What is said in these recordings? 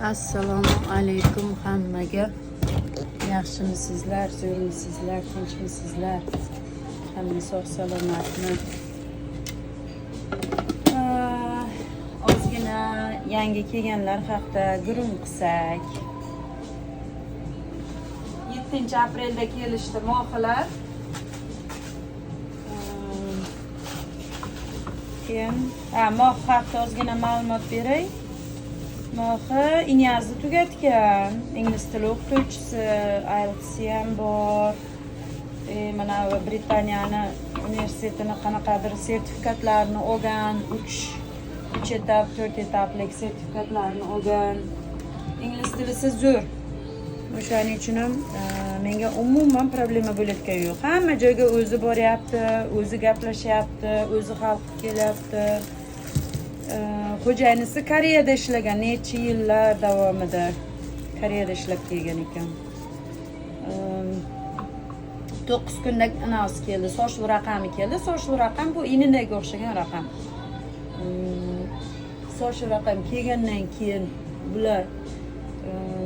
Assalomu alaykum hammaga. Yaxshimisizlar, zo'rmisizlar, tinchmisizlar? Hamma sog' salomatmi? Ozgina yangi kelganlar haqida gurung qilsak. 7 aprelda kelishdi mohilar. Keyin, ha, mohi haqida ozgina ma'lumot beray. Mohi Inyazni tugatgan, ingliz tili o'qituvchisi, IELTS ham bor. Mana Britaniyani universitetini qanaqadir sertifikatlarini olgan, 3 etap, 4 etaplik sertifikatlarni olgan. Ingliz tilisi zo'r. O'shaning uchun ham menga umuman problema bo'layotgani yo'q. Hamma joyga o'zi boryapti, o'zi gaplashyapti, o'zi hal qilib kelyapti. Xo'jayinisi Koreyada ishlagan, necha yillar davomida Koreyada ishlab kelgan ekan. 9 kunda anasi keldi, social raqami keldi. Social raqam bu INNga o'xshagan raqam. Social raqam kelgandan keyin bular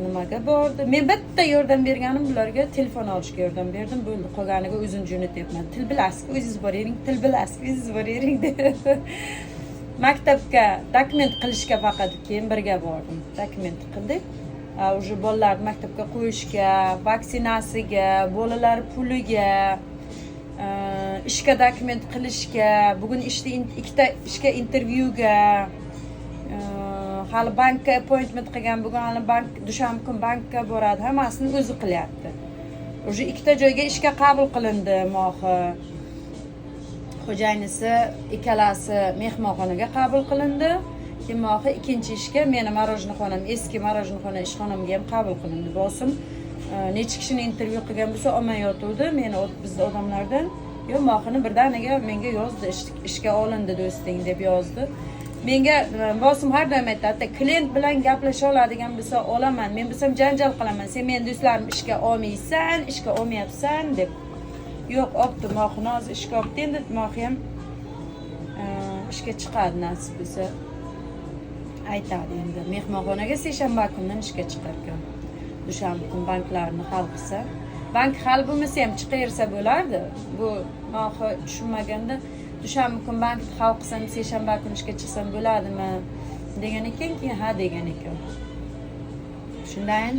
nimaga bordi? Men bitta yordam berganim, bularga telefon olishga yordam berdim, bo'ldi. Qolganiga o'zim jo'natyapman. Til bilasizku, o'zingiz boravering, til bilasizku, o'zingiz boravering deb. Maktabga dokument qilishga faqat keyin birga bordim. Dokument qildik. Уже bolalarni maktabga qo'yishga, vaksinasiga, bolalar puliga, ishga dokument qilishga, bugun ishda ikkita ishga intervyuga, hali bankka appointment qilgan, bugun hali bank, dushanba kun bankka boradi, hammasini o'zi qilyapti. Уже ikkita joyga ishga qabul qilindi mohi. Xo'jayinisi ikkalasi mehmonxonaga qabul qilindi. Keyin mohi ikkinchi ishga, meni мороженое xonam, eski мороженое xona ishxonamga ham qabul qilindi. Bosim necha kishini intervyu qilgan bo'lsa, olmay yotuvdi meni bizni odamlardan. Yo'q, mohini birdaniga menga yozdi, ishga olindi do'sting deb yozdi menga. Bosim har doim aytadi, klient bilan gaplasha oladigan bo'lsa, olaman. Men bo'lsam janjal qilaman, sen meni do'stlarim ishga olmaysan, ishga olmayapsan deb. Yo'q, olibdi mohini, hozir ishga olibdi. Endi mohi ham ishga chiqadi, nasib bo'lsa, aytadi. Endi mehmonxonaga seshanba kundan ishga chiqar ekan, dushanba kun banklarni hal qilsa. Bank hal bo'lmasa ham chiqaversa bo'lardi. Bu mohi tushunmaganda, dushanba kun bankni hal qilsam, seshanba kuni ishga chiqsam bo'ladimi degan ekan. Keyin ha degan ekan. Shundan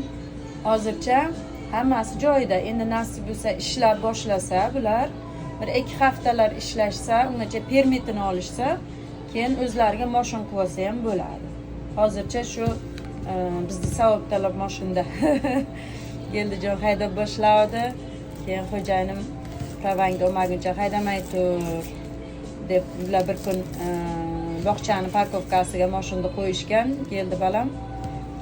hozircha hammasi joyida. Endi nasib bo'lsa, ishlab boshlasa bular, bir ikki haftalar ishlashsa, ungacha permitini olishsa, keyin o'zlariga moshin qilib olsa ham bo'ladi. Hozircha shu bizni savob talab moshinda Geldijon haydab boshladi. Keyin xo'jayinim pravangni olmaguncha haydamay tur deb, ular bir kun bog'chani parkovkasiga moshinni qo'yishgan keldi balam.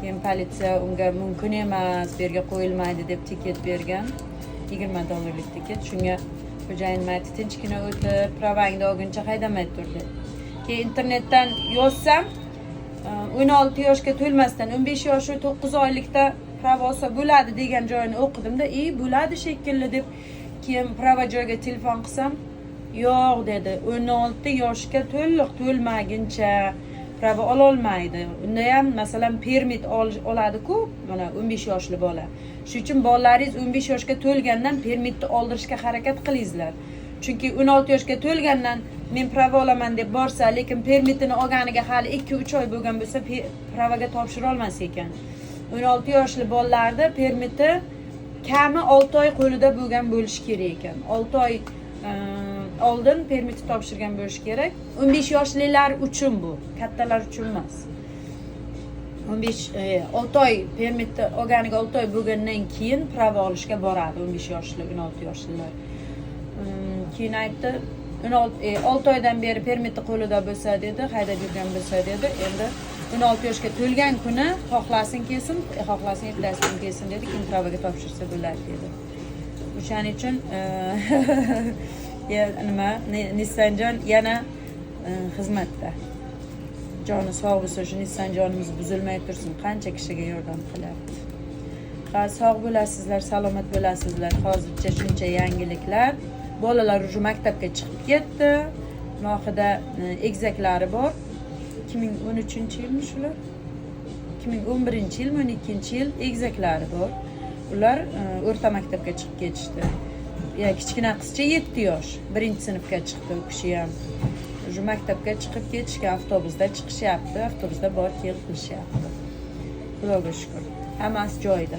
Keyin politsiya unga mumkin emas, bu yerga qo'yilmaydi deb ticket bergan, 20 dollarlik ticket. Shunga xo'jayinim aytdi, tinchgina o'tir, pravangni olguncha haydamay tur deb. Keyin internetdan yozsam, 16 yoshga to'lmasdan, 15 yoshi 9 oylikda prava olsa bo'ladi degan joyini o'qidimda, и bo'ladi shekilli deb, keyin prava joyga telefon qilsam, yo'q dedi, 16 yoshga to'liq to'lmaguncha prava ololmaydi. Unda ham, masalan, permit oladiku mana 15 yoshli bola. Shuning uchun bolalaringiz 15 yoshga to'lgandan permitni oldirishga harakat qilingizlar, chunki 16 yoshga to'lgandan men prava olaman deb borsa, lekin permitini olganiga hali 2-3 oy bo'lgan bo'lsa, pravaga topshira olmas ekan. 16 yoshli bolalarni permiti kami 6 oy qo'lida bo'lgan bo'lishi kerak ekan. 6 oy oldin permitni topshirgan bo'lishi kerak. 15 yoshlilar uchun bu, kattalar uchun emas. 15, 6 oy, permitni olganiga 6 oy bo'lgandan keyin prava olishga boradi 15 yoshli, 16 yoshlilar. Keyin aytdi, 16, 6 oydan beri permiti qo'lida bo'lsa dedi, haydab yurgan bo'lsa dedi, endi 16 yoshga to'lgan kuni xohlasin kelsin, xohlasin ertasi kuni kelsin dedi, keyin pravaga topshirsa bo'ladi dedi. O'shaning uchun ya, nima, Nissanjon yana xizmatda. Joni sog' bo'lsa, shu Nissanjonimiz buzilmay tursin, qancha kishiga yordam qilyapti. Ha, sog' bo'lasizlar, salomat bo'lasizlar. Hozircha shuncha yangiliklar. Bolalar уже maktabga chiqib ketdi. Mohida egizaklari bor. 2013 yilmi shular? 2011-yilmi, 12-yil egizaklari bor. Ular o'rta maktabga chiqib ketishdi. Ya kichkina qizcha 7 yosh, birinchi sinfga chiqdi u kishi ham. Уже maktabga chiqib ketishgan, avtobusda chiqishyapti, avtobusda bor kel qilishyapti. Xudoga shukur, hammasi joyida.